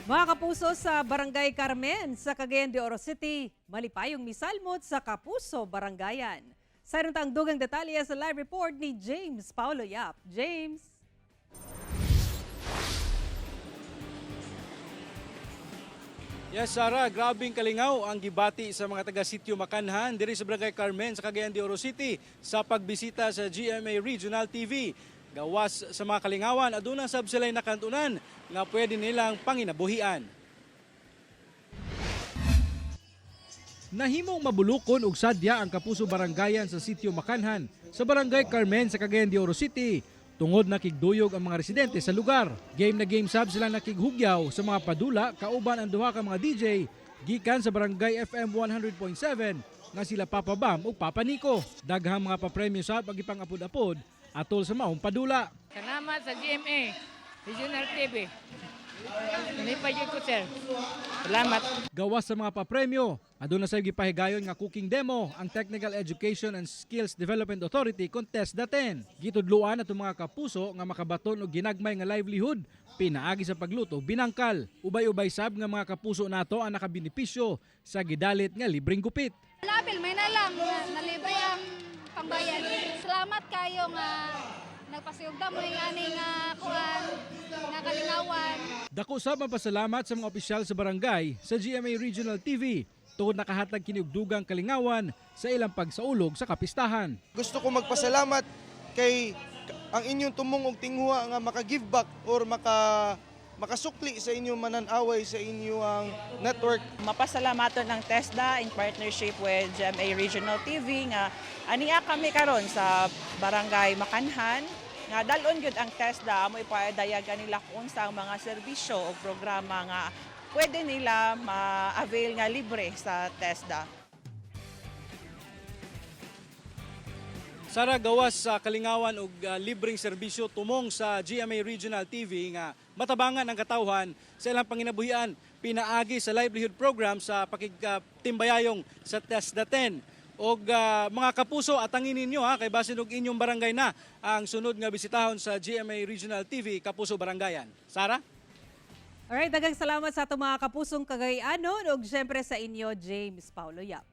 Mga kapuso sa Barangay Carmen sa Cagayan de Oro City, malipayong misalmot sa Kapuso Barangayan. Sa tang dugang detalye sa live report ni James Paulo Yap. James! Yes, Sarah, grabing kalingaw ang gibati sa mga taga Sitio Makanhan diri sa Barangay Carmen sa Cagayan de Oro City sa pagbisita sa GMA Regional TV. Gawas sa mga kalingawan, aduna sab sila'y nakantunan nga pwede nilang panginabuhian. Nahimong mabulukon og sadya ang Kapuso Barangayan sa Sitio Makanhan sa Barangay Carmen sa Cagayan de Oro City tungod nakigduyog ang mga residente sa lugar. Game na game sab sila nakighugyaw sa mga padula kauban ang duha ka mga DJ gikan sa Barangay FM 100.7 nga sila Papa Bam ug Papa Nico. Daghang mga papremyo sab ang gipang-apod-apod atol sa maong padula. Salamat sa GMA, Regional TV. Nalipay yun ko, sir. Salamat. Gawas sa mga papremyo, aduna sa gipahigayon nga cooking demo ang Technical Education and Skills Development Authority Contest daten. Gitudloan atong mga kapuso nga makabaton og ginagmay nga livelihood pinaagi sa pagluto binangkal. Ubay-ubay sab nga mga kapuso nato ang nakabenepisyo sa gidalit nga libreng gupit. Labil, may na lang. Nalibre ang pambayad. Salamat kayo nga nagpasiyog mo yung ani nga kuan, nga kalingawan. Dako sab ang pasalamat sa mga opisyal sa barangay sa GMA Regional TV tungod nakahatag kini og dugang kalingawan sa ilang pagsaulog sa kapistahan. Gusto ko magpasalamat kay ang inyong tumong og tinghuha nga maka-give back or makasukli sa inyong mananaway sa inyong network. Mapasalamaton ang TESDA in partnership with GMA Regional TV nga aniya kami karon sa Barangay Makanhan nga dalon gyud ang TESDA amo ipadayagan nila kung unsa ang mga serbisyo o programa nga pwede nila ma-avail nga libre sa TESDA. Sara, gawas sa kalingawan og libreng serbisyo tumong sa GMA Regional TV nga matabangan ang katawhan sa ilang panginabuhian pinaagi sa livelihood program sa pakigtimbayayong sa TESDA 10. Og mga kapuso, atangin ninyo ha kay basin og inyong barangay na ang sunod nga bisitahon sa GMA Regional TV Kapuso Barangayan. Sara? Alright, daghang salamat sa atong mga kapusong Cagayanon ug syempre sa inyo, James Paulo Yap.